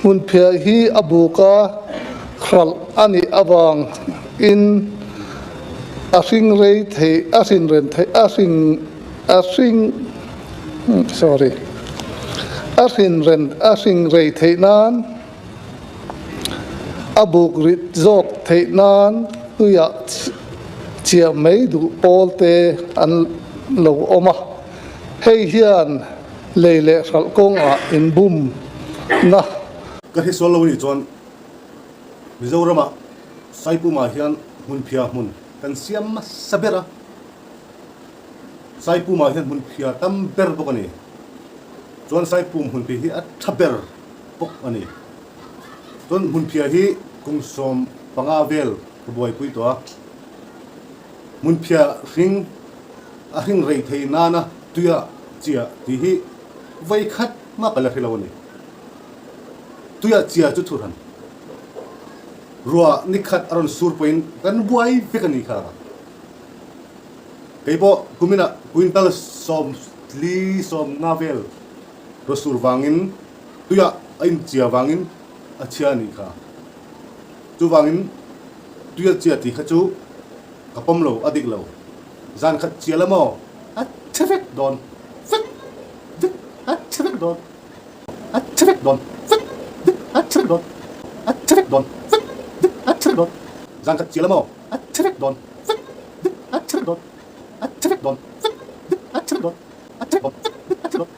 Hmunphiah hi a buka hralh a nih avangin a hring rei thei a hrin ren thei a hring a hring sorry a hrin ren a hring rei theih nan a buk rit zawk theih nan tuiah chiah mai duh pawl te an lo awm a, hei hian lei leh hralh kawngah inbum na. Ka hre sual lo anih chuan Mizoramah Saipumah hian hmunphiah hmun kan siam hmasa ber a, Saipumah hian hmunphiah tam ber bawk a ni. Chuan Saipum hmunphiah hi a tha ber bawk a ni. Chuan hmunphiah hi kum 15 vel ka buaipui tawh a, hmunphiah hring a hring rei thei nana tuia chiah tih hi vawi khat mah ka la hre lo a ni. Tuia chiah chu thu hran. Ruah ni khat a rawn sur pawhin kan buai vek a ni kha. Kei pawh kuminah quintal 40 15 vel raw sur vangin tuiah a inchia vangin a chhia a nih kha. Chuvangin tuia chia tih kha chu ka pawm lo, a dik lo. Zan khat chia la maw? A chhe vek dawn vek vek a chhe vek dawn a chhe vek dawn vek vek a chhe vek dawn a chhe vek dawn vek vek a chhe vek dawn zan khat chia la maw? A chhe vek dawn vek vek a chhe vek dawn a chhe vek dawn vek vek a chhe vek dawn a chhe vek dawn vek vek a chhe vek dawn.